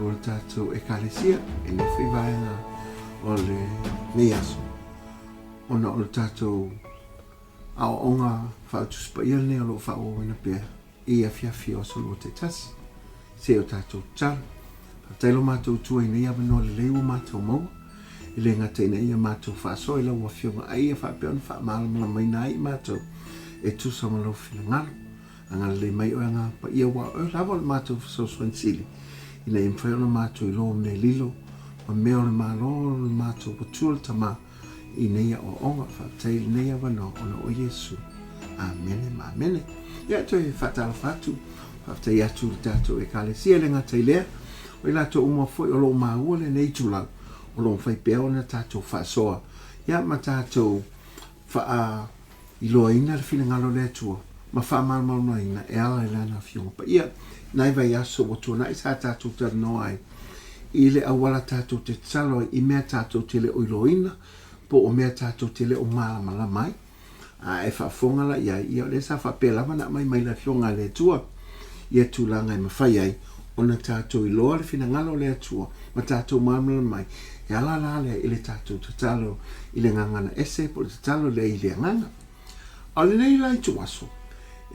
mamalu o le tatou Ekalesia i lenei foi vaega o lenei aso, ona o le tatou aoaoga faa-Tusi Paia lenei o lo o faaauauina pea i afiafi o aso Lua taitasi. Se o tatou tatalo. Faafetai lo matou Atua i nei avanoa lelei ua matou maua, e le gata ina ia matou faasoa i lau Afioga a ia faapea ona faamalamalamaina ai i matou e tusa ma lou finagalo. Agalelei mai oe Agaga Paia aua o oe lava o le matou fesoasoani sili ina ia mafai ona matou iloa mea lilo ma mea o le Malo o le matou Atua le Tama i nei aoaoga. Faafetai i lenei avanoa ona o Iesu. Amene ma amene. Ia, toe faatalofa atu, faafetai atu i le tatou Ekalesia, e le gata i lea, o i latou uma foi o lo o maua lenei itulau, o lo o mafai pea ona tatou faasoa, ia, ma tatou faailoaina le finagalo o le Atua ma faamalamalamaina e ala i Lana Afioga Paia. Nai vaiaso ua tuanai sa tatou talanoa ai i le auala tatou te tatalo ai i mea tatou te le o iloaina po o mea tatou te le o malamalama ai. A e faafofoga la i ai, ia o lea sa faapea lava ona aumai mai le Afioga a le Atua ia tulaga e mafai ai ona tatou iloa le finagalo o le Atua ma tatou malamalama ai. E ala la lea i le tatou tatalo i le gagana ese po o le tatalo lea i le agaga. A o lenei la ituaso,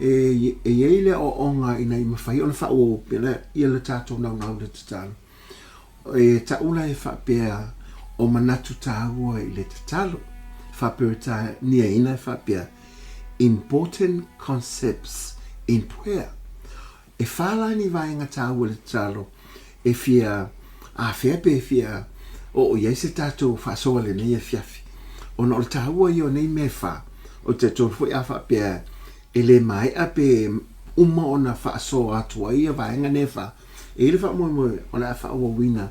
e e i ai le aoaoga ina ia mafai ona faaauau pea ia le tatou naunau i le tatalo. E taʻu la e faapea o manatu tāua i le tatalo, faa-Peretaniaina e faapea, Important concepts in prayer. E whā la ni vaega tāua i le tatalo e fia afea pe e fia oo i ai se tatou faasoa i lenei afiafi. Ona o le tāua ia o nei mea e whā, o te talitonu foi a faapea e le maea pe uma ona faasoa atu ai ia vaega nei e whā, E i ai le faamoemoe o le a faaauauina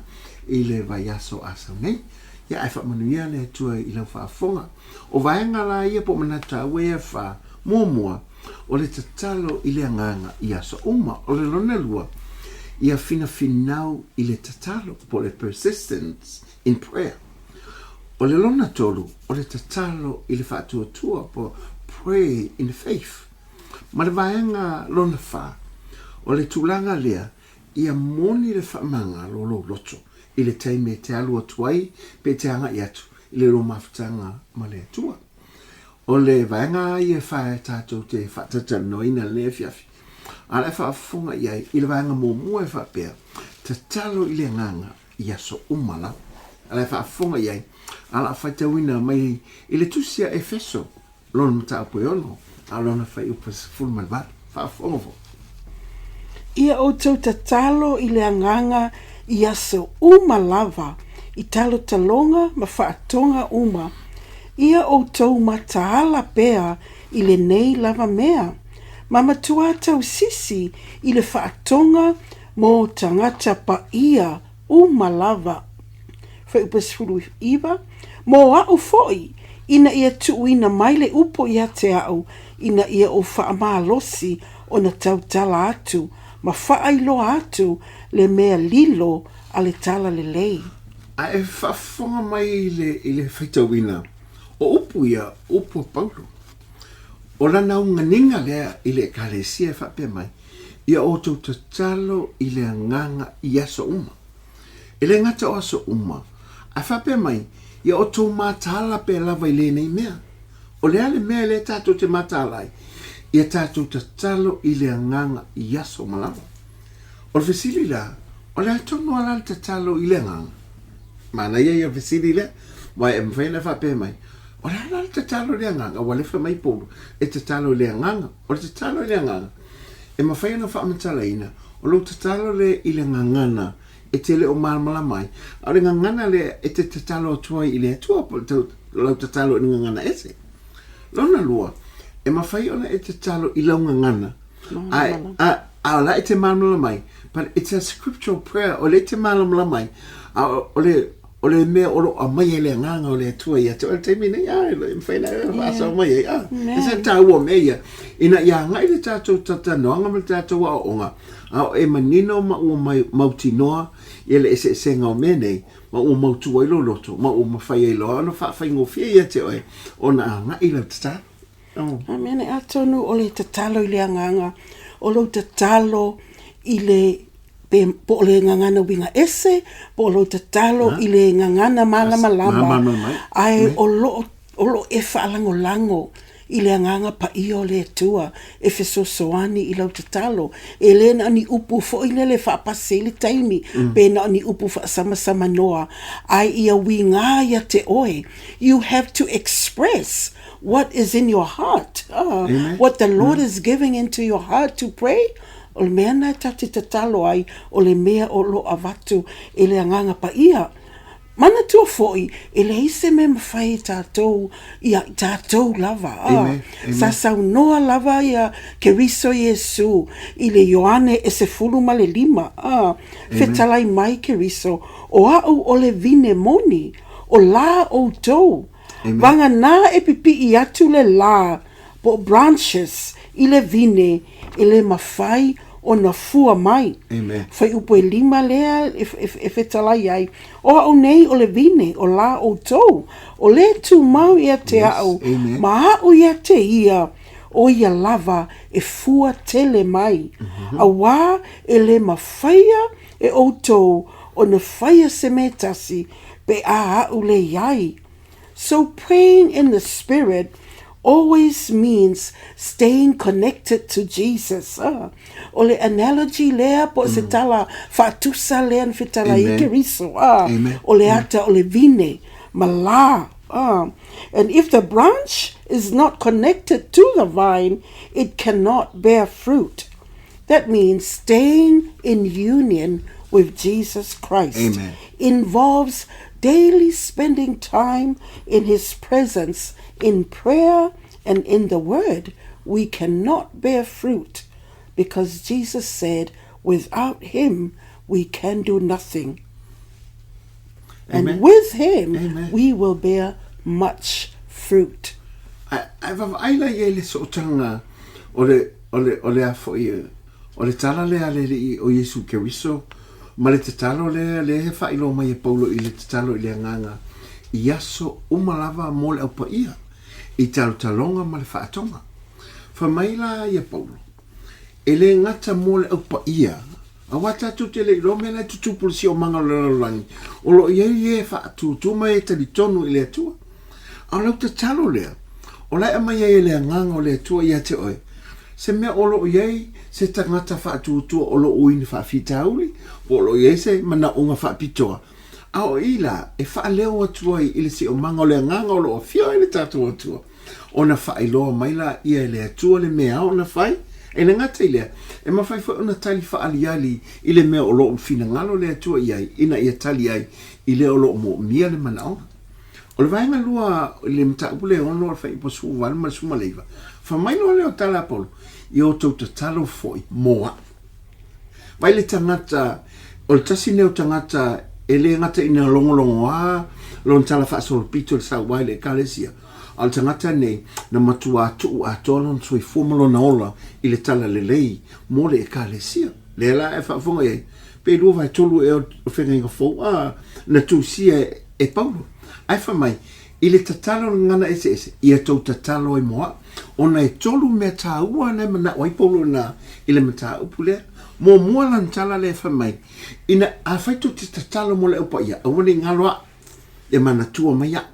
i le vaiaso a sau nei. Ia, ae faamanuia le Atua i lau faafofoga. O vaega la ia po o manatu taua ia e whā, muamua, o le tatalo i le agaga i aso uma. O le lona lua, ia finafinau i le tatalo, po o le persistence in prayer. O le lona tolu, o le tatalo i le faatuatua, po o pray in faith. Ma le vaega lona wha, o le tulaga lea, ia moni le faamagalo o lou loto i le taimi e te alu atu ai pe te agai atu i le lou mafutaga ma le Atua. O le vaega lava ia e wha e tatou te faatatalanoaina i lenei afiafi, a o le a faafofoga i ai i le vaega muamua e faapea, tatalo i le agaga i aso uma lava. A o le a faafofoga i ai, a o le a faitauina mai i le tusi a Efeso, lona mataupu e ono, a o lona fuaiupu e 18. Faafofoga foi. Ia outou tatalo i le agaga i aso uma lava, i talotaloga ma faatoga uma. Ia outou mataala pea i lenei lava mea, ma matua tausisi i le faatoga mo tagata paia uma lava. Fuaiupu 19, Mō aʻu foi, ina ia tuuina mai le upu ia te aʻu, ina ia ou faamalosi ona tautala atu ma faailoa atu le mea lilo a le Talalelei. A e faafofoga mai i le faitauina o upu ia, upu a Paulo, o lana uganiga lea i le Ekalesia e faapea mai, Ia outou tatalo i le agaga i aso uma. E le gata o aso uma, ae faapea mai, ia outou mataala pea lava i lenei mea. O le a le mea lea tatou te mataala ai? Ia tatou tatalo i le agaga i aso uma lava. O le fesili la, o le a tonu lava la le tatalo i le agaga? Manaia ia o le fesili lea, aua e mafai ona faapea mai, o le a la le tatalo i le agaga? Ua lefa mai Paulo, e tatalo i le agaga. O le tatalo i le agaga, e mafai ona faamatalaina, o lou tatalo lea i le gagana e te le o malamalama ai, a o le gagana lea e te tatalo atu ai i le Atua, po o lau tatalo i le gagana ese. Lona lua, e mafai ona e tatalo i lau gagana, a, a, a o la e te malamalama ai, but it's a scriptural prayer, o lea e te malamalama ai, a o le, o le mea o lo o aumai e le Agaga o le Atua ia te oe i le taimi nei, a, e mafai ona e faasao mai ai, a, e se taua o mea ia, ina ia agai le tatou talatalanoaga ma le tatou aoaoga, a o e manino ma ua mautinoa ia le eseesega o mea nei, ma ua mautu ai lou loto, ma ua mafai ai loa ona faafaigofie ia te oe ona agai lau tatalo. Oh. Amene. Atonu o le tatalo i le agaga, o lou tatalo i le. Pe, po o le gagana uiga ese, po o lou tatalo i le gagana malamalama, ae o loo, o loo e faalagolago i le Agaga Paia o le Atua e fesoasoani i lau tatalo. E le na o ni upu foi lele e faapasi ai le taimi, pe na o ni upu faasamasamanoa, ae ia uiga ia te oe. You have to express what is in your heart, what the Lord is giving into your heart to pray. O le mea lena e tatou te tatalo ai, o le mea o lo o avatu e le Agaga Paia. Manatua foi, e leai se mea mafai e tatou ia i tatou lava. Amen. Amen. Sa saunoa lava ia Keriso Iesu i le Ioane e 15. Ah, fetalai mai Keriso, o a'u o le vine moni, o la outou. Vagana e pipii atu le la po o branches i le vine e le mafai ona fua mai. Amen. Fuaiupu e lima lea e, e, e fetalai ai, o a'u nei o le vine, o la outou, o le tumau ia te yes. a'u, ma a'u ia te ia, o ia lava e fua tele mai. Mm -hmm. Auā e le mafaia e outou ona faia se mea tasi pe a a'u le iai. So praying in the Spirit always means staying connected to Jesus. Ah, o le analogy lea po o se mm. tala faatusa lea na fetalai i Keriso. Ah, o le ata o le vine, ma la. Ah. And if the branch is not connected to the vine, it cannot bear fruit. That means staying in union with Jesus Christ. Amen. Involves daily spending time in His presence in prayer and in the Word. We cannot bear fruit because Jesus said, without Him, we can do nothing. Amen. And with Him, Amen. we will bear much fruit. Ae vaavaai la i ai le sootaga o le, o le, o le a foi, o le tala lea a le Alii o Iesu Keriso, ma le tatalo lea, lea e faailoa mai e Paulo i le tatalo i le Agaga i aso uma lava mo le aupaia, i talotaloga ma le faatoga. Fai mai la ia Paulo, e le gata mo le aupaia, Aua tatou te le iloa mea la e tutupu i le siomaga o le lalolagi, o lo o i ai e faatutu ma e talitonu i le Atua. A o lau tatalo lea, o la e aumai ai e le Agaga o le Atua ia te oe, se mea o lo o i ai se tagata faatuatua o lo o i ni faafitauli, po o lo o i ai se manaoga faapitoa, a o i la e faaleo atu ai i le siomaga o le Agaga o lo o afio ai le tatou Atua. Ona faailoa mai la ia e le Atua le mea ao ona fai, e le gata i lea, e mafai foi ona tali faaaliali i le mea o lo o finagalo le Atua i ai, ina ia tali ai i lea o lo o moomia le manaoga. O le vaega lua i le mataupu le 6 o le Fuaiupu 18 ma le 19, fai mai loa lea o tala a Paulo, Ia outou tatalo foi mo a'u. Vai le tagata, o le tasi nei o tagata e le gata ina logologoā lona tala faasolopito i le sauā i le Ekalesia, a o le tagata nei na matuā tuu atoa lona soifua ma lona ola i le tala lelei mo le Ekalesia. Lea la e faafofoga i ai, pe 2/3 ea o feagaiga fou a na tusia e Paulo. Ae fai mai, I le tatalo o le gagana eseese, ia tou tatalo ai mo a'u, ona e tolu mea tāua na e manaʻo ai Paulo inā i le mataupu lea. Muamua lana tala lea e fai mai, Ina afai tou te tatalo mo le au paia, aua ne i galo a'u, e manatua mai a'u.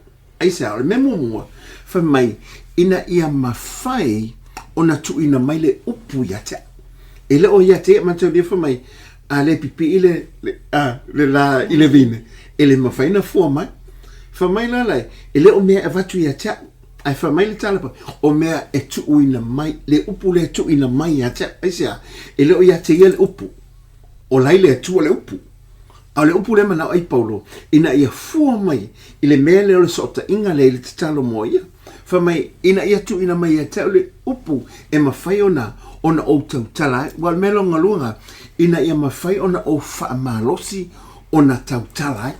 Aisea? O le mea muamua, fai mai, ina ia mafai ona tuuina mai le upu ia te a'u. E le o ia te ia mataulia fai mai, a le pipii le, le, a, le la i le vine, e le mafai na fua mai. Fai mai la lai, e le o mea e avatu ia te a'u, ae fai mai le tala pa, o mea e tuuina mai, le upu lea e tuuina mai ia te a'u. Aisea? E le o ia te ia le upu, o lai le Atua le upu. A o le upu lea manao ai Paulo, ina ia fua mai i le mea lea o le sootaiga lea i le tatalo mo ia. Fai mai, ina ia tuuina mai ia te au le upu e mafai ona, ona ou tautala ai. Ua o le mea lona lua, ina ia mafai ona ou faamalosi ona tautala ai.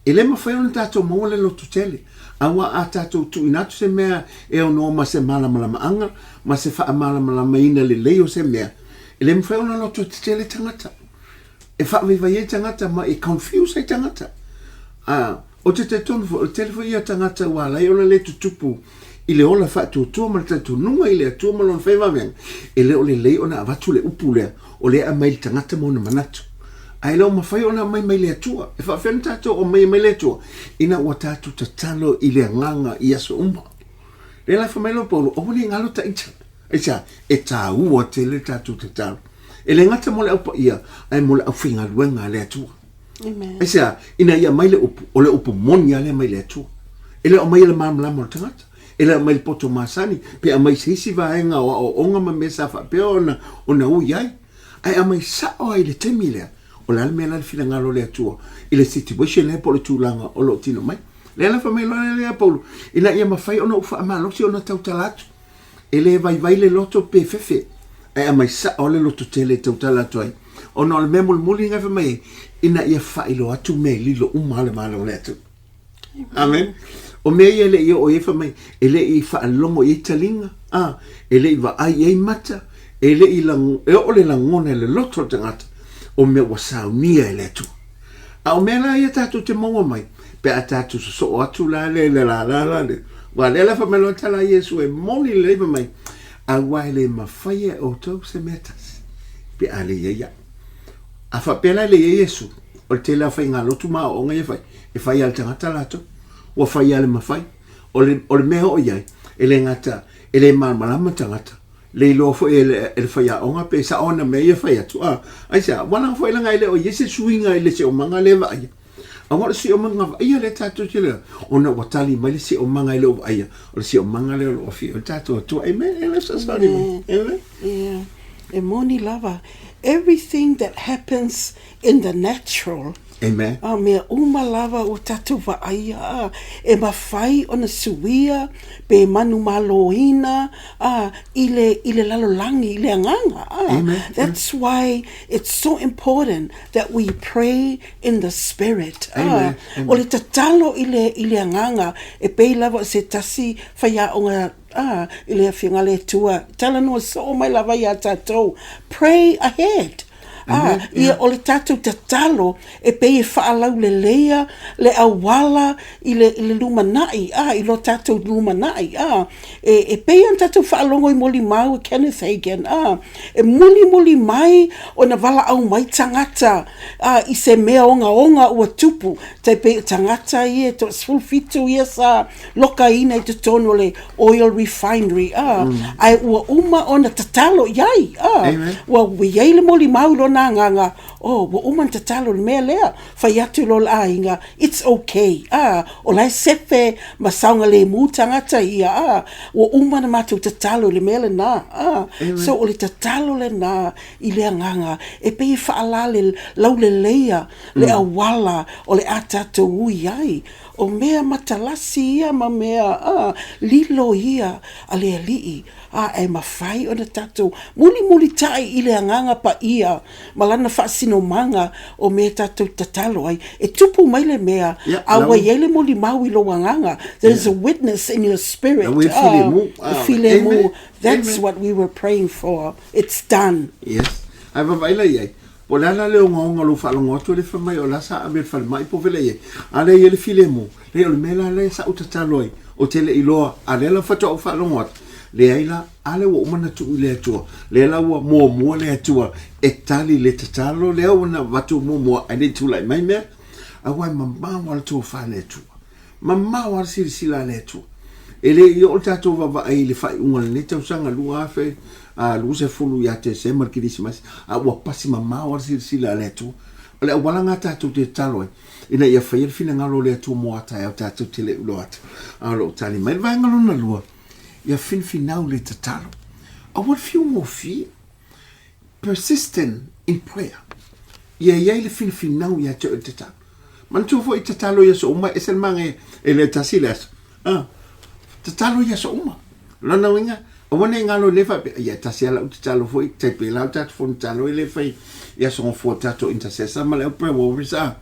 E le mafai ona tatou maua le loto tele, aua a tatou tuuina atu se mea e ono ma se malamalamaaga, ma se faamalamalamaina lelei o se mea, e le mafai ona loto tetele tagata. E faavaivai ai tagata ma e confuse ai tagata. A, ou te talitonu foi, o le tele foi ia tagata ua ala ai ona le tutupu i le ola faatuatua ma le talitonuga i le Atua ma lona faivaveaga, e le o lelei ona avatu le upu lea, o lea e aumai i le tagata ma ona manatu. Ae le o mafai ona aumai mai le Atua. E faapefea ona tatou aumaia mai le Atua ina ua tatou tatalo i le agaga i aso uma. Lea la fai mai loa Paulo, aua ne i galo ta ita. Aisea? E taua tele le tatou tatalo. E le gata mo le Au Paia, ae mo le aufaigaluega a le Atua. Amen. Aisea? Ina ia aumai le upu, o le upu moni lava lea mai le Atua. E le o aumaia le malamalama o le tagata. E le aumai le poto masani, pe aumai se isi vaega o aoaoga ma mea sa faapea ona, ona ui ai. Ae aumai sao lava i le taimi lea, o le a le mea la le finagalo o le Atua i le situation lea po o le tulaga o lo o tino mai. Lea la fai mai loa lea Paulo, ina ia mafai ona ou faamalosi ona tautala atu. E le vaivai le loto pe fefe, ae aumai sao le loto tele e tautala atu ai. Ona o le mea mulimuli na fai mai ai, ina ia faailoa atu mea lilo uma a le Malo o le Atua. Amen. O mea ia e le i oo i ai fai mai, e le i faalogo i ai taliga, a, e le i vaai i ai mata, e le i lago, e oo le lagona i le loto o le tagata, o mea ua saunia e le Atua. A o mea la ia tatou te maua mai, pe a tatou sosoo atu la le le la la la le, aua lea la fai mai loa tala a Iesu e moni lelei fai mai, aua e le mafai e outou se mea tasi, pe a le i ai au. A faapea la e le i ai Iesu, o le tele lava o faigalotu ma aoaoga ia e fai, e fai lava e le tagata latou. Ua fai lava le mafai. O le, o le mea e oo i ai, e le gata, e le malamalama tagata, le iloa foi e le, e le faiaoga pe sao ana mea ia e fai atu. A, aisea, ua leaga foi leaga e le o i ai se suiga i le siosiomaga lea e vaaia. Aua o le siosiomaga vaaia lea tatou te le, ona ua tali mai le siosiomaga e le o vaaia, o le siosiomaga lea o lo o afio ai le tatou Atua. Amen. E le fesoasoani mai. Amen. Yeah. E moni lava. Everything that happens in the natural. Amen. A mea uma lava ua tatou vaaia a, e mafai ona suia pe manumaloina a, i le, i le lalolagi, i le agaga a. Amen. That's why it's so important that we pray in the spirit a. Amen. Amen. O le tatalo i le, i le agaga e pei lava o se tasi faiaoga a, i le Afioga a le Atua, talanoa soo mai lava iā tatou, pray ahead. Ā, ia, o le tatou tatalo e pei e faalauleleia le auala i le, i le lumanai, ā, i lo tatou lumanai, ā, e, e pei ona tatou faalogo i molimau e Kenneth Hagin, ā, e mulimuli mai ona valaau mai tagata, ā, i se mea ogaoga ua tupu, tai pei o tagata ia e toa-17 ia sa lokaina i totonu o le oil refinery, ā, ae ua uma ona tatalo i ai, ā, ua i ai le molimau i lona agaga, oh, ua uma ona tatalo i le mea lea, fai atu i lo la aiga, it's okay, ā, o la e sefe ma saogalēmū tagata ia, ā, ua uma ona matou tatalo i le mea lenā, ā, so o le tatalo lenā i le agaga e pei e faalale lauleleia le auala o le a tatou ui ai. O mea matalasi ia ma mea, a, lilo ia a le Alii, a e mafai ona tatou mulimulitai i le Agaga Paia ma Lana faasinomaga o mea tatou tatalo ai. E tupu mai le mea, a ua i ai le molimau i lou agaga, there is a witness in your spirit, a, e filemu, that's what we were praying for, it's done. Yes. Ae vaavaai la i ai, Po o le a la le ogaoga o lou faalogo atu o lea fai mai o la sa ave i le falemai po o fea i ai, a lea e i ai le filemu. Leai, o le mea la lea sa ou tatalo ai, ou te le i iloa, a lea la faatoa ou faalogo atu, leai la, a lea ua uma ona tuu i le Atua, lea la ua muamua le Atua e tali i le tatalo lea ua na avatu muamua ae le i tulai mai mea. Aua e mamao lava le tofa a le Atua. Mamao lava le silasila a le Atua. E le i oo le tatou vaavaai i le faaiuga o lenei tausaga 2020 ia Tesema le Kerisimasi, a ua pasi mamao lava le silasila a le Atua. O le auala lena tatou te tatalo ai, ina ia faia le finagalo o le Atua mo a taeao tatou te le iloa atu. A o lo o tali mai le vaega lona lua, ia finafinau le tatalo. Aua le fiu gofie. Persistent in prayer. Ia i ai le finafinau ia te oe i le tatalo. Manatua foi tatalo i aso uma, e ese le manaia, e le tasi le aso. Ah, tatalo i aso uma. Lona uiga, aua ne i galo le faapea, ia tasi lava lau tatalo foi, tai pēlā o tatou fono tatalo e le fai i aso gafua tatou intercessor ma le au prayer warriors, ah.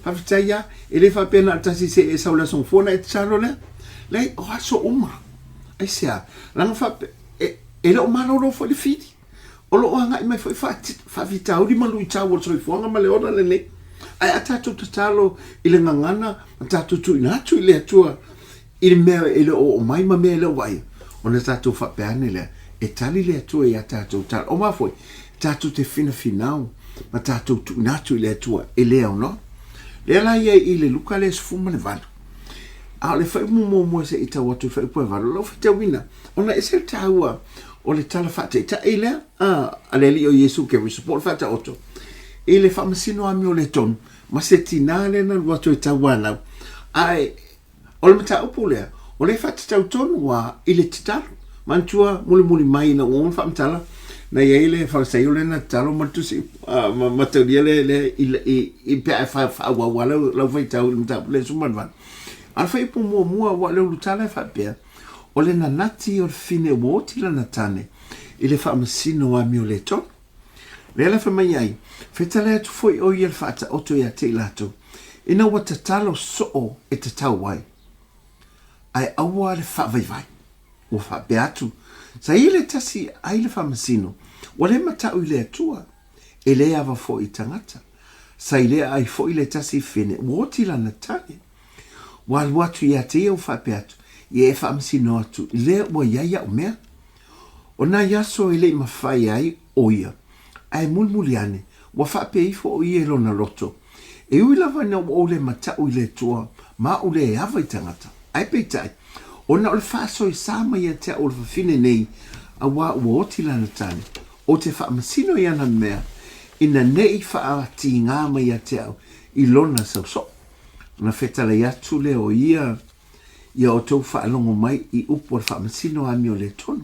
Faafetai lava, e le faapea na o le tasi se i e sau i le aso gafua ona e tatalo lea. Leai, o aso uma. Aisea? Leaga faapea, e, E le o malolo foi le fili. O lo o agai mai foi faafitauli ma luitau o le soifuaga ma le ola lenei. Ae a tatou tatalo i le gagana ma tatou tuuina atu i le Atua i le mea e le o oo mai ma mea e le o vaaia, ona tatou faapea ane lea, e tali le Atua i a tatou tala. O mafua, tatou te finafinau. ma tatou tuuina atu i le Atua e le aonoa. Lea la ia i le Luka lea 18. A o le fuaiupu muamua se i tau atu i fuaiupu e 8, o lau faitauina, ona e ese le taua o le tala faataitai lea a le Alii o Iesu Keriso po o le Faataoto i le faamasino amioletonu ma se tinā lea na alu atu e tauanau. Ae O le mataupu lea, o lea e faatatau tonu lava i le tatalo. Manatua, mulimuli mai ina ua uma ona faamatala, na i ai le Farisaio lea na tatalo ma le tusi ma mataulia le, le, i, i, i, pe a e faaauau lava lau, lau faitau i le mataupu lea 18. A o le fuaiupu muamua, aua o le ulutala e faapea, o le nanati o le fafine ua oti lana tane i le faamasino amioletonu. Lea la fai mai ai, Fetale atu foi ʻo ia le faataoto iā te i latou, ina ua tatalo soo e tatau ai, ae aua le faavaivai. Ua faapea atu, Sa i le tasi ai le faamasino, ua le mataʻu i le Atua, e le ava foi i tagata. Sa i lea ai foi le tasi fene ua oti lana tane. Ua alu atu iā te ia ua faapea atu, Ia e faamasino atu i lea ua i ai aʻu mea. O nai aso e le i mafai ai ʻo ia, ae mulimuli ane, ua faapea ifo ʻo ia i lona loto, E ui lava ina ua ou le mataʻu i le Atua ma aʻu le ava i tagata, ae peitai, ona o le faasoesa mai ia te aʻu o le fafine nei, auā ua oti lana tane, ou te faamasino i ana mea, ina ne i faatīgā mai ia te aʻu i lona sausoo. Ona fetalai atu lea o ia Ia outou faalogo mai i upu o le faamasino amioletonu.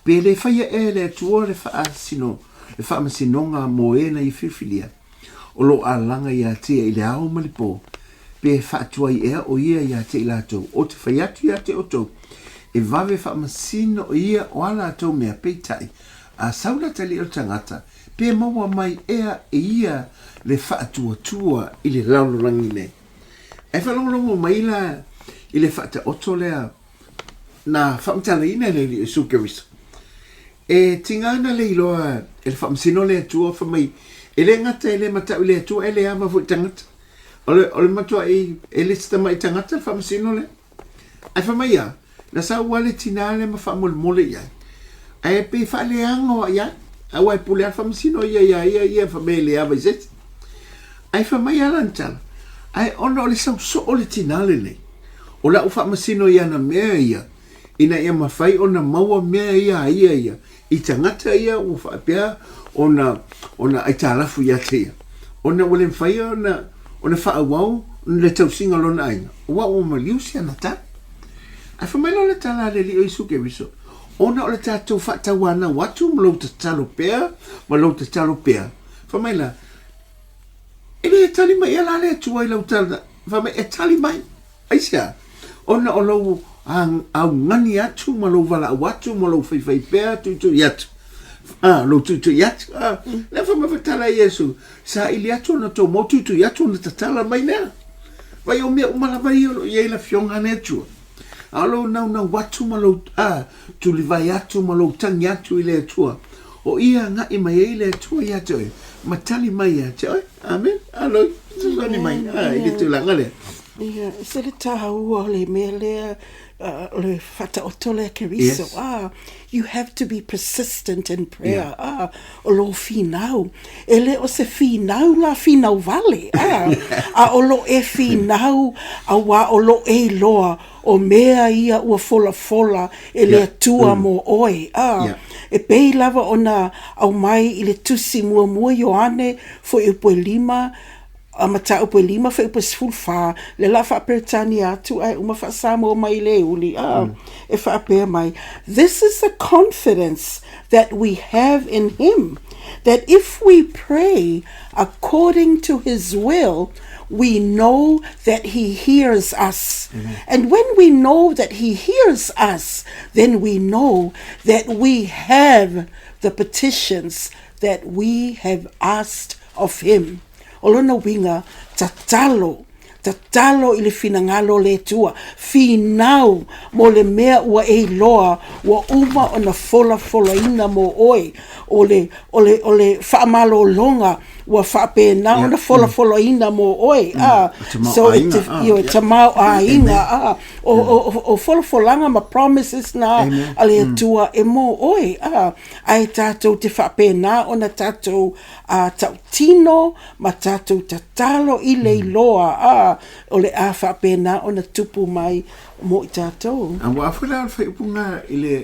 Pe le faia ea e le Atua le faasino, le faamasinoga mo e na ia filifilia, o lo o alaga iā te ia i le ao ma le po, pe faatuai ea o ia iā te i latou, ou te fai atu iā te outou, e vave faamasino ia o a latou mea, peitai, a sau le atalii o le tagata, pe maua mai ea e ia le faatuatua i le lalolagi nei. Ae faalogologo mai la i le faataoto lea na faamatalaina e le Alii Iesu Keriso. E tiga ana le iloa e le faamasino le Atua fai mai, e le gata e le matau i le Atua, e le ava foi i tagata. O le, o le matuai e le se tamai tagata le faamasino lea. Ae fai mai a, na sau lava le tinā lea ma faamolemole i ai. Ae pei faaleaga i ai, aua e pule lava le faamasino ia iā ia, ia fai mai e le ava i se isi. Ae fai mai lava lana tala, ae ona o le sau soo o le tinā lenei, o lau faamasino i ana mea ia, ina ia mafai ona maua mea ia a ia ia, i tagata ia ua faapea ona, ona aitalafu ia te ia, ona ua le mafai ona, ona faaauau le tausiga o lona aiga, aua ua maliu si ana tane. Ae fai mai loa le tala a le Alii o Iesu Keriso, ona o le tatou faatauanau atu ma lou tatalo pea ma lou tatalo pea, fai mai la, E le tali mai ea la le Atua i lau tala, fai mai, e tali mai. Aisea? Ona o lou augani atu ma lou valaau atu ma lou faifai pea tuitui atu. Ah, lou tuitui atu. Ah, lea fai mai tala Iesu, saili atu ona tou mau tuitui atu ona tatala mai lea. Vai o mea uma lava ia o lo o i ai le Afioga a le Atua. A o lou naunau atu ma lou tulivae atu ma lou tagi atu i le Atua, o i e agai mai ai le Atua ia te oe, ma tali mai ia te oe. Amen. Alo, fesoasoani mai i le tulaga lea. Ia, e ese le tāua o le mea lea, o le faataoto lea Keriso. Yes. Ah, you have to be persistent in prayer. Yeah. Ah, o lō finau. E le o se finau la finau wale, ah, a o lo e finau auā o lo e iloa o mea ia ua folafola e le Atua mo oe, ah, e pei lava ona aumai i le tusi muamua Ioane fuaiupu e lima, a mataupu e lima fuaiupu e 14, lea la faa-Peretania atu ae uma faa-Samoa mai i le uli, ah, e faapea mai, This is the confidence that we have in him, that if we pray according to his will, we know that he hears us. Amen. And when we know that he hears us, then we know that we have the petitions that we have asked of him. O lona uiga, tatalo, tatalo i le finagalo o le Atua, finau mo le mea ua e iloa ua uma ona folafolaina mo oe, o le, o le, o le faamalologa ua faapena ona folafolaina mo oe, a. So e te, ioe, tamaoaiga, a. O, o, o, o folafolaga ma promises na a le Atua e mo oe, a. Ae tatou te faapena ona tatou a, tautino ma tatou tatalo i le iloa, a, o le a faapena ona tupu mai mo i tatou. Aua foi la o le faaiupu lena i le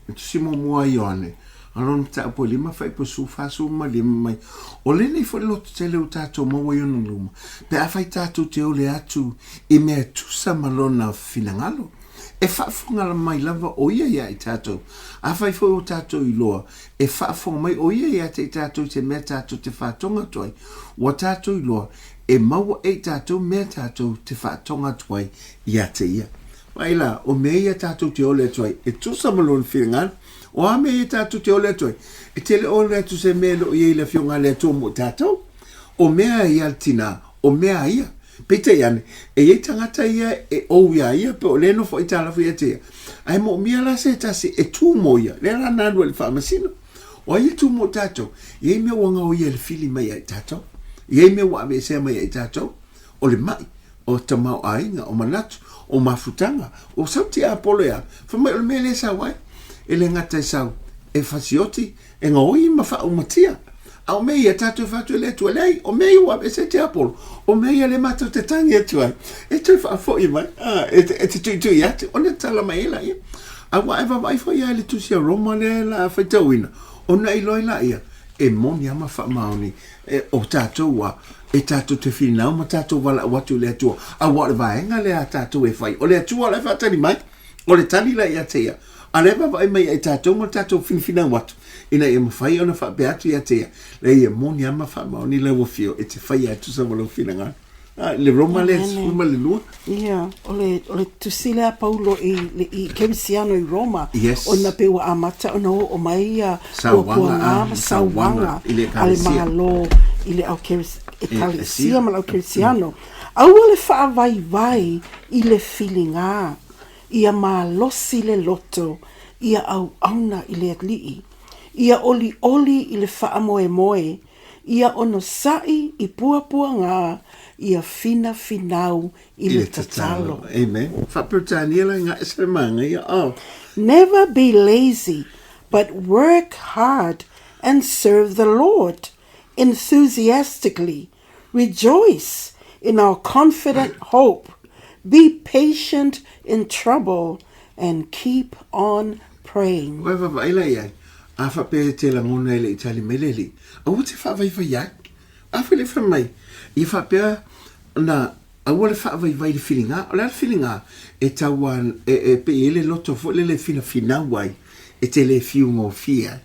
Tusi muamua a Ioane, a lona mataupu e 5 faaipu 45 mai, o lenei foi le lototele ua tatou maua i ona luma, pe afai tatou te ole atu i mea e tusa ma lona finagalo, e faafofoga mai lava o ia ia i tatou. Afai foi ua tatou iloa, e faafofoga mai o ia ia te i tatou i se mea tatou te faatoga atu ai, ua tatou iloa, e maua e i tatou mea tatou te faatoga atu ai ia te ia. Vaai la, o mea ia tatou te ole atu ai, e tusa ma lona finagalo. O a mea ia tatou te ole atu ai? E te le ole atu se mea e le o i ai le Afioga a le Atua mo tatou. O mea ia a le tinā, o mea a ia. Peitai ane, e i ai tagata ia e ou iā ia, pe o lea e nofo aitalafu ia te ia. Ae moomia la se tasi e tū mo ia, lea la na alu ai i le faamasino. O ai e tū mo tatou? E i ai mea ua gaoia e le fili mai ia i tatou. E i ai mea ua aveesea mai ia i tatou. O le ma'i, o tamaoaiga, o manatu, o mafutaga, o sau tiapolo e a, fai mai o le mea lea e sau ai, e le gata e sau e fasioti, e gaoi ma faaumatia. A o mea ia tatou e fai atu e le Atua, leai, o mea ia ua aveese e tiapolo, o mea ia lea matou te tagi atu ai, e toe faafoi mai, a, e te, e te tuitui atu, ona tala mai ai laia. Aua e vaavaai foi lava i le tusi a Roma lea la a faitauina, ona iloa ai laia, e moni lava ma faamaoni E, o tatou a, e tatou te finau ma tatou valaau atu i le Atua, aua o le vaega lea a tatou e fai, o le Atua la e faatali mai, o le tali la ia te ia, a lea e vaavaai mai ia i tatou ma le tatou finafinau atu, ina ia mafai ona faapea atu ia te ia, leai e moni lava ma faamaoni lau afio e te faia e tusa ma lou finagalo. Ah, le Roma lea, 12. Ia, o le, o le tusi lea a Paulo i, le, i Kerisiano i Roma, yes. ona pe ua amata ona oo mai ia puapuaga ma sauaga a le Malo i le au Ekalesia ma le au Kerisiano. Aua le faavaivai i le filiga, ia malosi le loto, ia auauna i le Alii, ia olioli i le faamoemoe, Ia onosai i puapuaga, ia finafinau i le tatalo. Amen. Faa-Peretania la i ngā ese le māngaia. Oh. Never be lazy, but work hard and serve the Lord enthusiastically. Rejoice in our confident hope. Be patient in trouble and keep on praying. Koe vaavaai la i ai, a faapea e te lagona e le i tali mai le Alii, aua te faavaivai ai. A fai le fai mai, ia faapea na aua le faavaivai i le filiga. O le a le filiga? E tau a, e, e pei e i ai le loto foi lele e finafinau ai, e te le fiu gofie ai.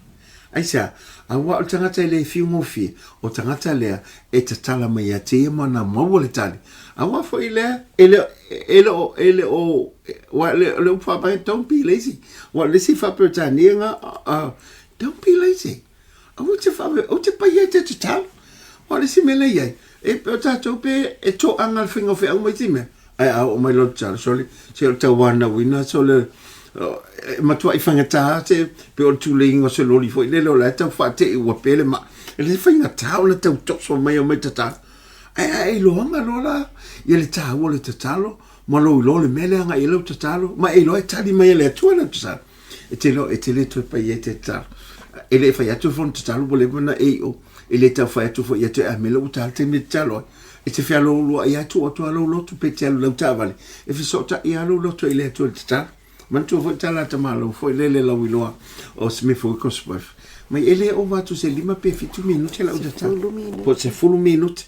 Aisea? Aua o le tagata e le fiu gofie, o tagata lea e tatala mai ia te ia ma na maua le tali. Aua foi lea, e le, e le o, e le o, ua le, le upu faavae, don't be lazy. Ua le isi faa-Peretania nga, don't be lazy. Aua te whawe, au te pai ai te tatalo. Ua le isi mea lea i ai, e, o tatou pe e toaga le faiga o feau ma isi mea. Ae a oo mai loa le tatalo, sole, se o le tauanauina, sole, e matuai faigata se, pe o le tuleiga o se loli foi lele o la e tau faatei ua pe le maa. E le faigata ona tau toso mai o mai tatalo. Ae a e iloaga loa la ia le taua o le tatalo, ma lou iloa o le mea lea agai i ai lau tatalo, ma e iloa e tali mai e le Atua lau tatalo. E te iloa, e te le toe pai ai te tatalo. E le fai atu foi ona tatalo ua leva ona e i o. E le tau fai atu foi ia te oe, a mea la ua ta le taimi e tatalo ai. E te fealoaloai lava tuu atu lava lou loto pe te alu i lau taavale, e fesootai lava lou loto i le Atua i le tatalo. Manatua foi le tala a tamālou foi lele lauiloa o Smith Wigglesworth, mai e le ova atu se lima pe fitu minute lau tatalo, po o se 10 minute.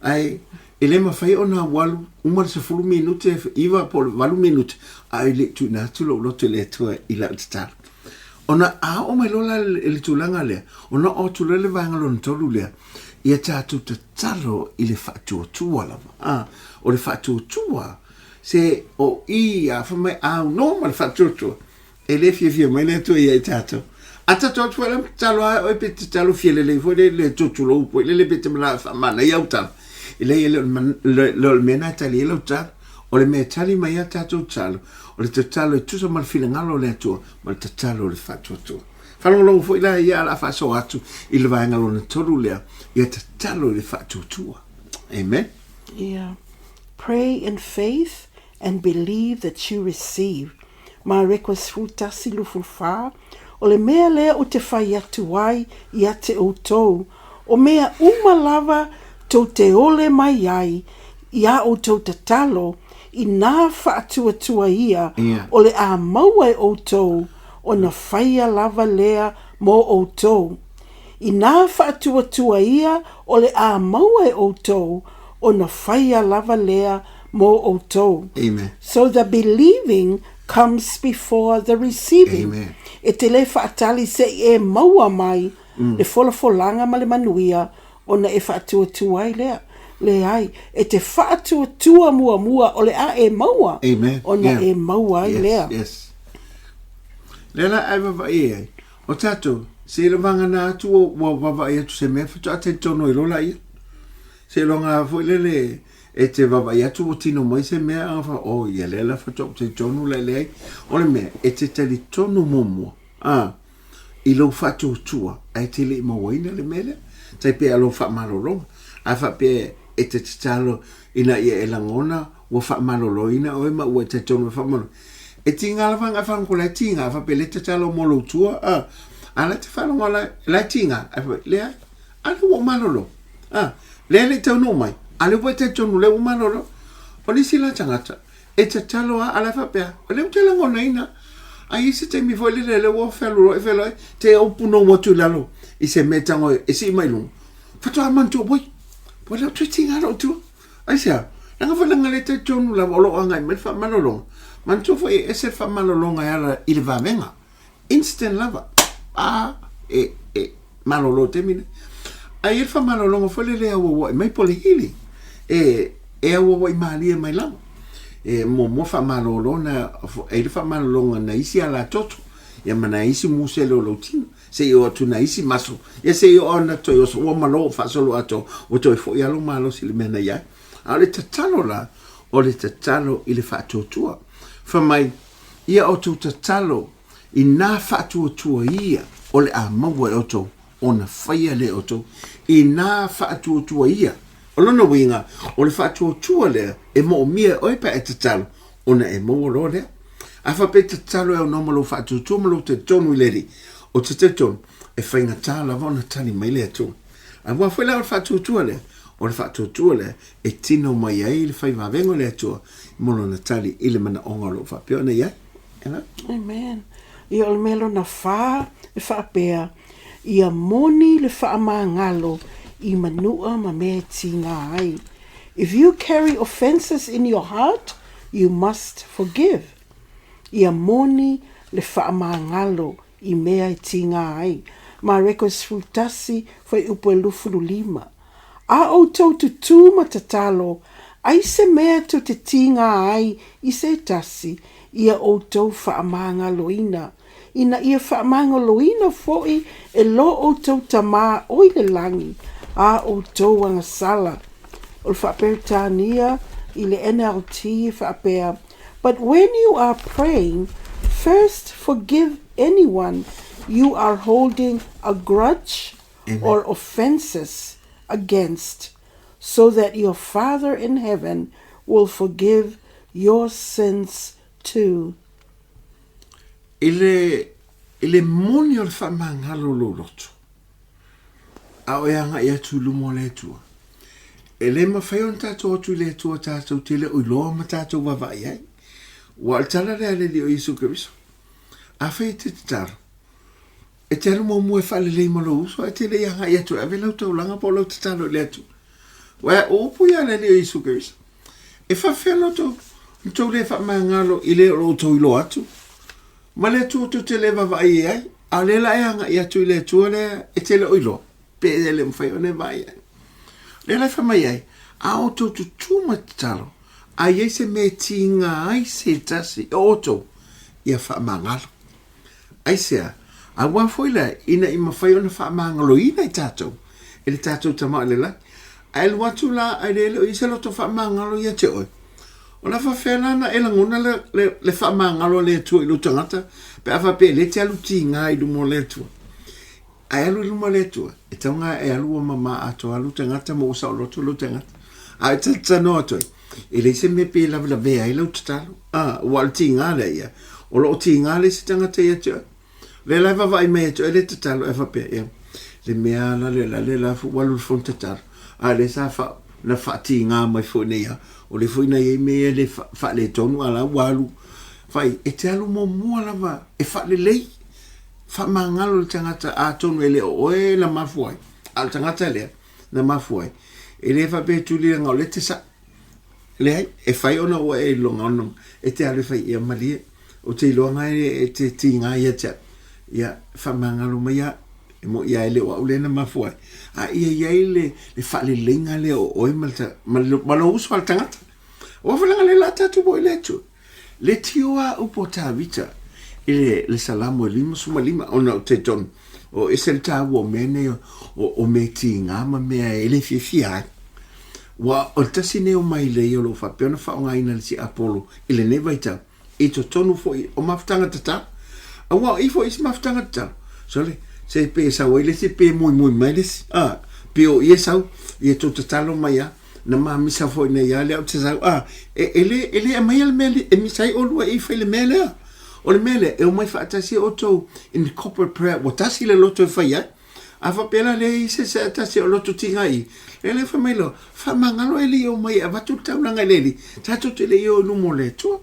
Ae e le mafai ona alualu uma le 10 minute, 9 po o le 8 minute, ae le i tuuina atu lou loto i le Atua i lau tatalo. Ona a oo mai loa la i le tulaga lea, ona oo atu loa le vaega lona tolu lea, ia tatou tatalo i le faatuatua lava. A, o le faatuatua, se o i a fai mai a aunoa ma le faatuatua, e le fiafia mai le Atua ia i tatou. A tatou atu foi la ma tatalo lava oe pe tatalo fia lelei foi le le tutulou foi lele pe te manao e faamanaia au tala. E leai e le o le mea lena e tali ai lau tala. O le mea e tali mai ai tatou tatalo, o le tatalo e tusa ma le finagalo o le Atua ma le tatalo o le faatuatua. Faalogologo foi la ia o le a faasoa atu i le vaega lona tolu lea, ia tatalo i le faatuatua. Amen. Yeah. Pray in faith and believe that you receive. Mareko 11, 24, O le mea lea ou te fai atu ai ia te outou, o mea uma lava tou te ole mai ai i a outou tatalo, inā faatuatua ia, o le a maua e outou, ona faia lava lea mo outou. Inā faatuatua ia, o le a maua e outou, ona faia lava lea mo outou. Amen. So the believing comes before the receiving. Amen. E te le faatali se i e maua mai mm. le folafolaga ma le manuia ona e faatuatua ai lea. Leai, e te faatuatua muamua o le a e maua Amen. ona yeah. e maua ai yes, lea. Yes. Lea la ai vavaai ai. O tatou, se i vagana atu ua vavaai atu se mea faatoa talitonu ai loa laia. Seiloga foi lele e te vavaai atu ua tino mai se mea a fa oh ia lea la faatoa ou talitonu la leai. O le mea e te talitonu muamua a i lou faatuatua ae te le i mauaina le mea lea. Tai pei a lou faamalologa. A faapea e te tatalo ina ia e lagona ua faamaloloina oe ma ua e talitonu e faamalolo. E tiga lava ona e faalogo la e tiga, a faapea lea e tatalo mo lou tua, a, a la e te faalogo la, la e tiga, ae faapea, leai, a lea ua ou malolo. A, lea e le i taunuu mai, a lea ua e talitonu lea ua malolo. O nisi la tagata, e tatalo lava, a la e faapea, o lea ou te lagonaina. A i ai se taimi foi lele lea ua fealualuai fealuai, te ou punou atu i lalo i se mea e tago e sii mai luga, faatoa manatua, oi, ua le o toe tiga lou tua. Aisea? Leaga foi leaga le talitonu lava o lo o agai mai le faamalologa. Manatua foi e ese le faamalologa e ala i le vavega. Instant lava. A, e, e, malolo i le taimi nei. Ae i ai le faamalologa foi lele e auauai mai po o le healing. E, e auauai malie mai lava. E muamua faamalolo na, e i ai le faamalologa na isi alatoto, ia ma na isi musele o lou tino. Se i oo atu nai isi maso, ia se i oo ana toe oso, ua malo faasolo atoa, ua toe foi lava lou malosi i le mea na i ai. A o le tatalo la, o le tatalo i le faatuatua. Fai mai, Ia outou tatalo i nā faatuatua ia o le a maua e outou, ona faia lea e outou, i nā faatuatua ia. O lona uiga, o le faatuatua lea e moomia e oe pe a e tatalo, ona e maua loa lea. A faapea e tatalo e aunoa ma lou faatuatua ma lou talitonu i le Alii, ou te talitonu, e faigata lava ona tali mai le Atua. Aua foi la o le faatuatua lea, o le faatuatua lea e tino mai ai le fai vavega o le Atua mo lona tali i le manaoga o lo o faapea ona i ai. Ela? Amen. Ia o le mea lona whā e whaapea, ia moni le whaamāngalo i manua ma mea e tīngā ai. If you carry offences in your heart, you must forgive. Ia moni le whaamāngalo i mea e tīngā ai. Mareko 11, fuaiupu e 25. A outou tutū ma tatalo, ai se mea tou te tīngā ai i se tasi, ia outou whaamāngaloina. Ina ia faamagaloina foi e lo outou Tamā o i le lagi a outou agasala. O le Faaperetania i le NLT e faapea, But when you are praying, first forgive anyone you are holding a grudge or offences against, so that your Father in heaven will forgive your sins too. I le, i le moni o le faamagalo o lou loto, a o e agai atu i luma o le Atua. E le mafai ona tatou atu i le Atua tatou te le o iloa ma tatou vaavaai ai. Ua o le tala lea a le Alii o Iesu Keriso. Afai e te tatalo, e te alu muamua e faalelei ma lou uso, ae te le i agai atu e ave lau taulaga po o lau tatalo i le Atua. Ua o upu ia a le Alii o Iesu Keriso. E faapefea la outou, na tou le faamagalo i le o lo outou iloa atu, ma le Atua tou te le vaavaai i ai, a o lea la e agai atu i le Atua lea e te le o iloa, pe e le mafai ona e vaai ai. Lea la e fai mai ai, a outou tutū ma tatalo, a i ai se mea e tiga ai se tasi o outou, ia faamagalo. Aisea? Aua foi lea, ina i mafai ona faamagaloina i tatou e le tatou Tama o le Lagi. Ae alu atu la, ae le o i ai se loto faamagalo ia te oe. O le a faapefea la ona e lagona le, le, le faamagalo a le Atua i lou tagata, pe a faapea e le te alu tiga i luma o le Atua. Ae alu i luma o le Atua, e tatau ona e alu ua mama atoa lou tagata ma ua saoloto lou tagata. A e talanoa atu ai, e leai se mea pe lavelavea ai lau tatalo. A, ua o le tiga lea ia, o lo o tiga le isi tagata ia te oe. O lea la e vaavaai mai ia te oe le tatalo, e faapea, ia, le mea la le la le la ua alu i le fono tatalo, a o lea sa fa, na faatiga mai foi nei a, o lea foi na i ai mea ia le faaletonu, a la ua alu, fai, e te alu muamua lava e faalelei. Faamagalo le tagata atonu e le o oe na mafua ai, a o le tagata lea na mafua ai. E le faapea e tuli leaga o lea e te sao. Leai, e fai ona ua e iloga ona e te alu e fai ia malie. Ou te iloa na e te tiga ia te au. Ia, faamagalo mai au. E moi lava e le o au lea na mafua ai. A ia i ai le, le faaleleiga lea o oe ma, le, ma, le, ma lou uso a le tagata. Aua foi leaga lea la tatou o i le Atua. Le tio a upu o Tavita i le, le Salamo e 55, ona ou te talitonu, o ese le taua o mea nei o, o mea tiga ma mea e le fiafia ai. Ua o le tasi nei o mailei o lo o faapea ona faaaogaina e le tiapolo i lenei vaitau, i totonu foi o mafutaga tatalo. Aua o i foi isi mafutaga tatalo, sole, se pe sau ai le isi, pe muimui mai le isi, a, pe o ia sau, ia tou tatalo mai a, na ma misa foi nei a lea ou te sau, a, e, e le, e le aumaia le mea e misa ai olua i fai le mea lea. O le mea lea, e omai faatasi outou in corporate prayer, ua tasi le loto e fai ai. A faapea la leai se se tasi o loto tiga i, lea lea fai mai loa, faamagalo e le i omai e avatu le taulaga i le Alii, tatou te le i o i luma o le Atua.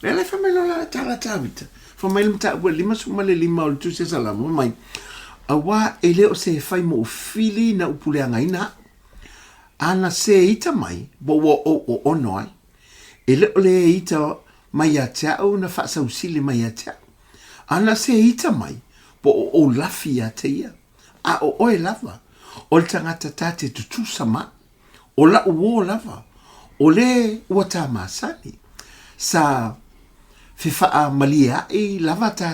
Lea la fai mai loa la tala Tavita, fai mai le mataupu e 55 o le Tusi a Salamo, fai mai, Auā e le o se e fai mo fili na upuleagaina au, a na se ita mai ua ua ou oono ai, e le o le ita mai ia te au na faasausili mai ia te au, a na se ita mai po o ou lafi ia te ia, a o oe lava, o le tagata ta te tutusa ma au, o la'u uō lava, o le ua tā masani, sa fefaamalie-aʻi lava tā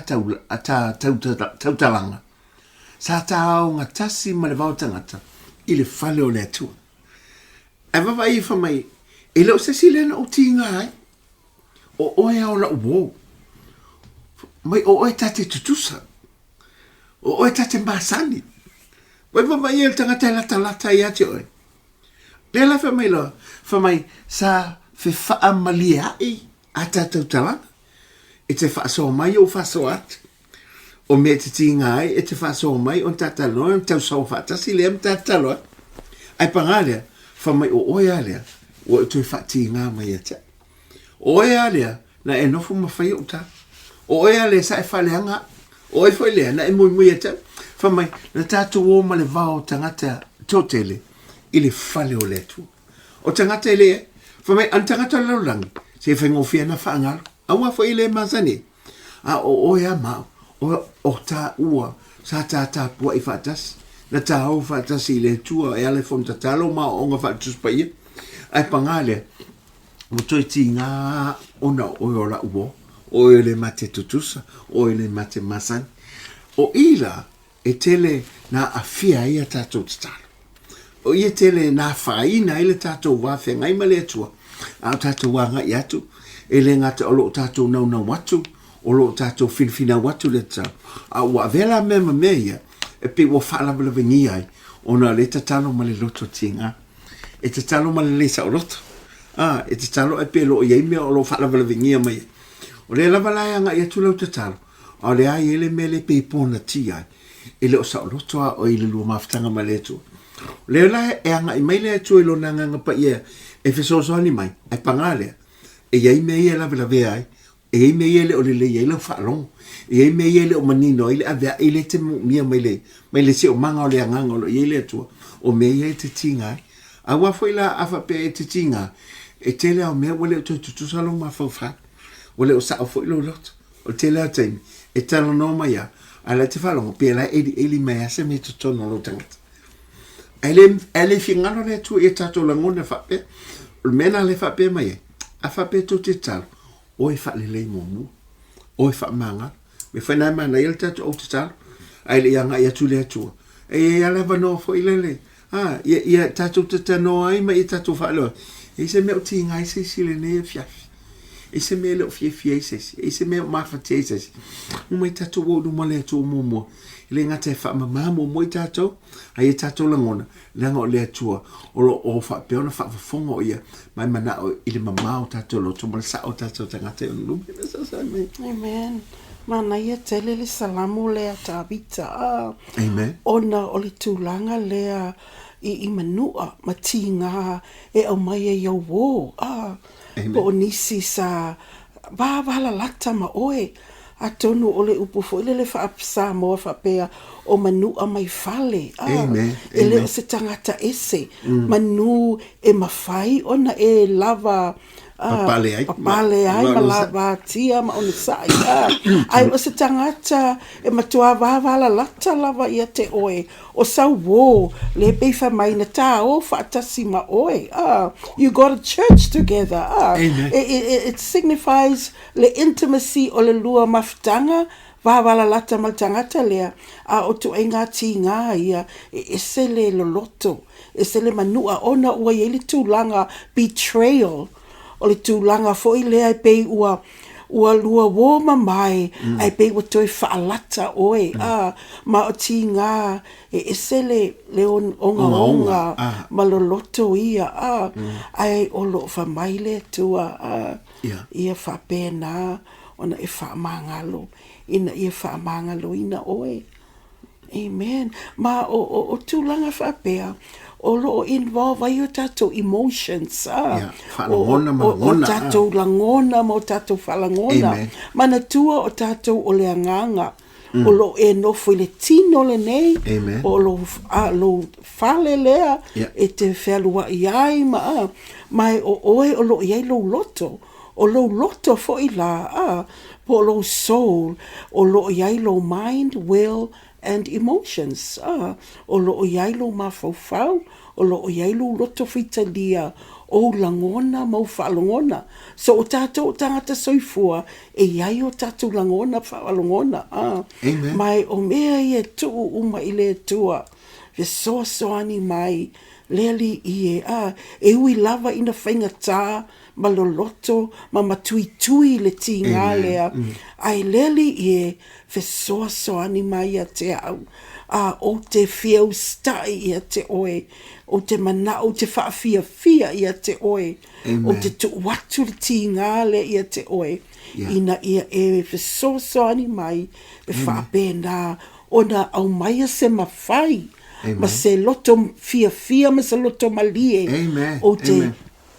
tautalaga, sa tā aogatasi ma le vao tagata i le fale o le Atua. Ae vaavaai ifo mai, e le o se isi lea na ou tiga ai, o oe a o la'u uō, mai o oe ta te tutusa, o oe ta te masani. Wai vaavaai ia le tagata e latalata ia te oe. Lea la fai mai loa, fai mai, sa fefaamalie-aʻi a tatou talaga, e te faasoa mai ou faasoa atu. O mea e te tiga ai, e te faasoa mai ona ta talanoa ona tausaoa faatasi lea ma ta tatalo ai. Ae pagā lea, fai mai o oe a lea, ua e toe faatiga mai ia te au. O oe a lea, na e nofo ma fai ou tala. O oe a lea sa e faaleaga au. O oe foi lea, na e muimui ia te au. Fai mai, na tatou o ma le vao o tagata toatele i le fale o le Atua. O tagata e le ai. Fai mai, a ni tagata o le lalolagi, se e faigofie ana faagalo. Aua foi e le masani ai. A o oe a ma au, o, o tāua sa tā tapuaʻi faatasi, na tā o faatasi i le Atua e ala i fono tatalo ma aoaoga faale-Tusi Paia. Ae pagā lea, ua toe tīgā ona o oe o la'u uo, o oe le mate tutusa, o oe le mate masani. O i la, e tele na aafia ai a tatou tatalo. O ia tele na afaina ai le tatou wā feagai ma le Atua, a o tatou agai atu, e le gata o lo o tatou naunau atu, o lo o tatou finafinau atu le tatalo, a ua avea la mea ma mea ia, e pei ua faalavelavegia ai, ona o le tatalo ma le loto tiga. E tatalo ma le le saoloto. A, e tatalo ae pe lo o i ai mea o lo o faalavelavegia mai ai. O lea lava la e agai atu lau tatalo, a o lea a i ai le mea lea pei e pōnatia ai, e le o saoloto a oe i le lua mafutaga ma le Atua. O lea la e agai mai le Atua i lona Agaga Paia e fesoasoani mai, ae pagā lea, e i ai mea ia e lavelavea ai, E i ai mea ia e le o lelei ai lau faalogo. E i ai mea ia e le o manino ai le aveaʻe i le te moomia mai le, mai le siomaga o le agaga o lo o i ai le Atua, o mea ia e te tiga ai. Aua foi la a faapea e te tiga, e tele ao mea ua le o toe tutusa lou mafaufau. Ua le o sao foi lou loto. O le tele ao taimi, e talanoa mai a, a la e te faalogo, pe la e elieli mai a se mea i totonu o lou tagata. Ae le, ae le finagalo le Atua i a tatou lagona faapea. O le mea lena le faapea mai ai, a faapea tou te tatalo, Oe faalelei muamua, oe faamagalo. Mea foi na e manaia le tatou au tatalo, ae le i agai atu le Atua. E i ai lava le avanoa foi lele, a, ia, ia tatou tatanoa ai ma ia tatou faaleoa ai. E i ai se mea o tiga ai se isi i lenei afiafi. E se mea e le o fiafia ai se isi, e se mea o mafatia ai se isi. Omai tatou o i luma o le Atua muamua. E le gata e faamama muamua i tatou, a ia tatou lagona, leaga o le Atua o lo o faapea ona faafofoga o Ia ma e manao i le mama o tatou loto ma le sao o tatou tagata i ona luma. Amen. Manaia tele le Salamo lea a Tavita, a. Amen. Ona o le tulaga lea i, i manua ma tigā e aumai ai au uō, a. Po o nisi sa vavalalata ma oe. Atonu o le upu foi lele faa-Samoa faapea, o manua mai fale, a. E le o se tagata ese, manu e mafai ona e lava, a, papale ai ma lavatia ma onosai, a. Ae o se tagata e matua vavalalata lava ia te oe, O sau uō, le pei fai mai na tāō faatasi ma oe, a, you go to church together, a. Amen. It, it, it signifies le intimacy o le lua mafutaga, vavalalata ma le tagata lea, a o tuaiga tīgā ia, e ese le loloto, ese le manua, ona ua i ai le tulaga betrayal, o le tulaga foi lea e pei ua, Ua lua uō mamae ae pei ua toe faalata oe, a, ma o tīgā e ese le, le ogaoga ma loloto ia, a, ae o lo o fai mai le Atua, a, ia faapena ona e faamagalo ina ia faamagaloina oe. Amen. Ma o, o, o tulaga faapea, o lo o involve ai o tatou emotions, a. Yeah, faalagona ma lagona. O, o tatou lagona ma o tatou faalagona. Amen. Manatua o tatou o le agaga. O lo o e nofo i le tino lenei. Amen. O lou, a, lou fale lea yeah. e te fealuai ai ma, a, ma e o oe o lo o i ai lou loto. O lou loto foi la, a, po o lou soul, o lo o i ai lou mind, will and emotions, a, o lo o i ai lou mafaufau, o lo o i ai lou loto faitalia, ou lagona ma ou faalogona. So o tatou o tagata soifua, e i ai o tatou lagona faalogona, a. Amen. Ma o mea ia e tuu uma i le Atua, fesoasoani mai, le Alii e, a, e ui lava ina faigata, ma loloto ma matuitui le tīgā lea, ae le Alii e, fesoasoani mai ia te au, a ou te fia usitaʻi ia te oe, ou te manao ou te faafiafia ia te oe, ou te tuu atu le tīgā lea ia te oe, ina ia e fesoasoani mai e faapena ona aumaia se mafai ma se loto fiafia ma se loto malie ou te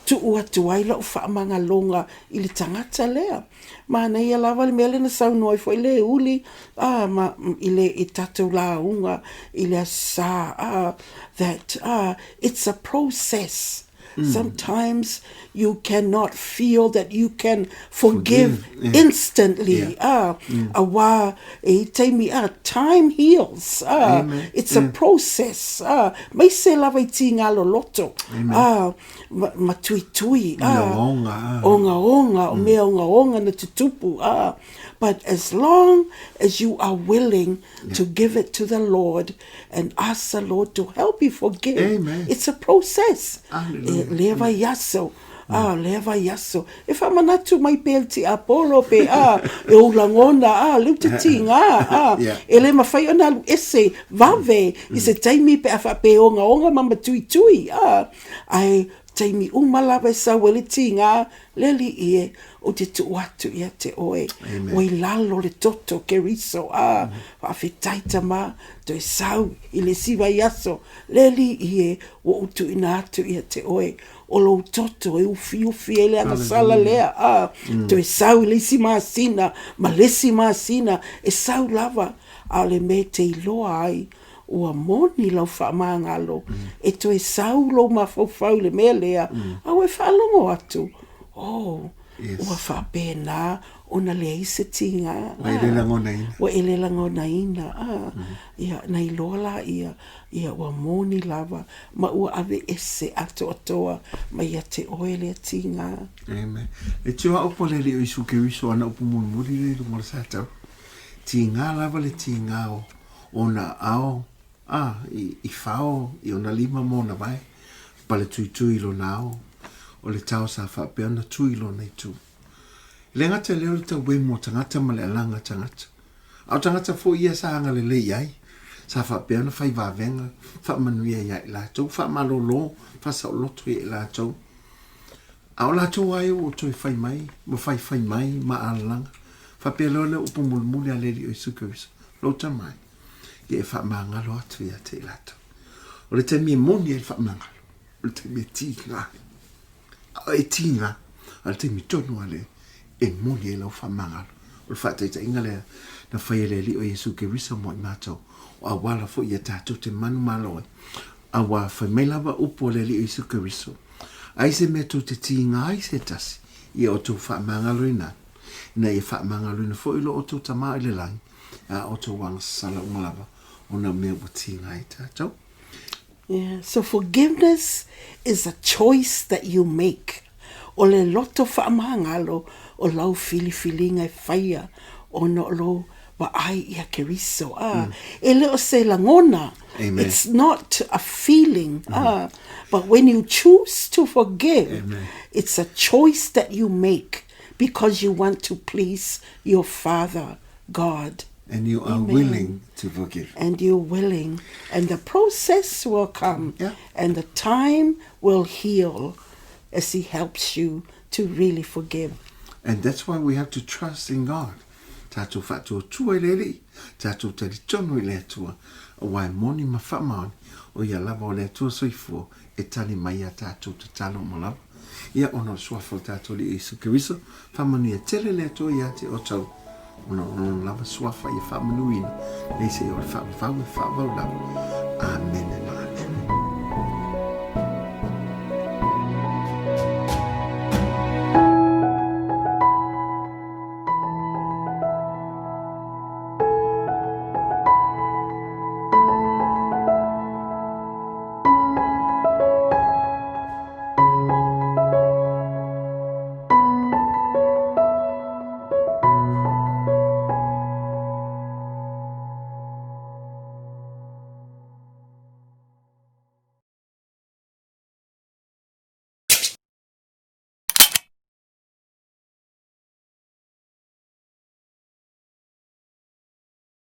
tuu atu ai lau faamagaloga i le tagata lea. Manaia lava le mea lea na saunoa ai foi le uli a, ma, i le i tatou lauga i le Aso Sa, a, that a, it's a process. Sometimes you cannot feel that you can forgive, yeah. instantly. Yeah. Auā e i taimi, a, time heals. A, Amen. it's a process. A, maise lava i tīgā loloto. Amen. A, ma, ma tuitui, ā, Ongaonga, ā. Ongaonga, o mea ongaonga na tutupu, ā. But as long as you are willing to give it to the Lord and ask the Lord to help you forgive, Amen. it's a process. Hallelujah. E lea vaiaso, ā, lea vaiaso. E faamanatu mai pea le tiapolo pe, ā, e ou lagona, ā, lea ou te tīgā, ā, Yeah. e le mafai ona alu ese vave i se taimi pe a faapea e ogaoga ma matuitui, ā, Ae taimi uma lava e sau ai le tīgā, le Alii e, ou te tuu atu ia te oe. Amen. Ua i lalo le toto Keriso, ā, faafetai tama, toe sau i le isi vaiaso, le Alii e, ua ou tuuina atu ia te oe. O lou toto e ufiufi ai le agasala lea, ā, toe sau i le isi masina, ma le isi masina, e sau lava, a o le mea e te iloa ai, Ua moni lau faamagalo, e toe sau lou mafaufau i le mea lea, a ua e faalogo atu, oh, Yes. ua faapena ona leai se tīgā. Ua e le lagonaina. Ua e le lagonaina, a. Ia, na iloa laia, ia ua moni lava, ma ua aveese atoatoa mai ia te oe lea tīgā. Amen. E tio a upu a le Alii o Iesu Keriso ana upu mulimuli lea i luga o le satau. Tīgā lava le tīgā o Ona ao, a, i, i fao i ona lima ma ona vae, pale tuitui i lona ao, o le tao sa faapea ona tu i lona itu. Le gata lea o le tauemu o tagata ma le alaga tagata, a o tagata foi ia sa agalelei i ai, sa faapea ona fai vavega, faamanuia ia i latou, faamalolo, faasaoloto ia i latou. A o latou lava ia ua toe fai mai ma faifai mai ma alalaga, faapea loa lea upu mulimuli a le Alii o Iesu Keriso, Lou tama e, ia e faamagalo atu ia te i latou. O le taimi e moni ai le faamagalo, o le taimi e tiga ai. A e tiga, a o le taimi tonu lava lea e moni ai lau faamagalo. O le faataitaiga lea na fai e le Alii o Iesu Keriso mo i matou, o auala foi ia tatou te manumalo ai. Aua fai mai lava upu a le Alii o Iesu Keriso, Ai se mea tou te tiga ai se tasi, ia outou faamagaloina ai, ina ia faamagaloina foi lo outou Tama i le lagi, a outou agasala uma lava ona o mea ua tiga ai tatou. Yeah, so forgiveness is a choice that you make. O le loto faamagalo o lau filifiliga e faia ona o lou vaai ia Keriso. Ah, E le o se lagona. Amen. It's not a feeling. Ah, but when you choose to forgive, Amen. it's a choice that you make because you want to please your Father, God. And you are Amen. willing to forgive. And you're willing. And the process will come. Yeah. And the time will heal as He helps you to really forgive. And that's why we have to trust in God. Tātou whaatuatua i le Alii, tātou talitonu i le Atua, aua e moni ma faamaoni, o ia lava o le Atua soifua e tali mai i a tātou tatalo uma lava. Ia, ona o le suafa o tātou Alii Iesu Keriso, faamanuia tele le Atua ia te outou, ona o lona lava suafa ia faamanuina, nei se i o le faavavau e faavavau lava. Amene ma amene.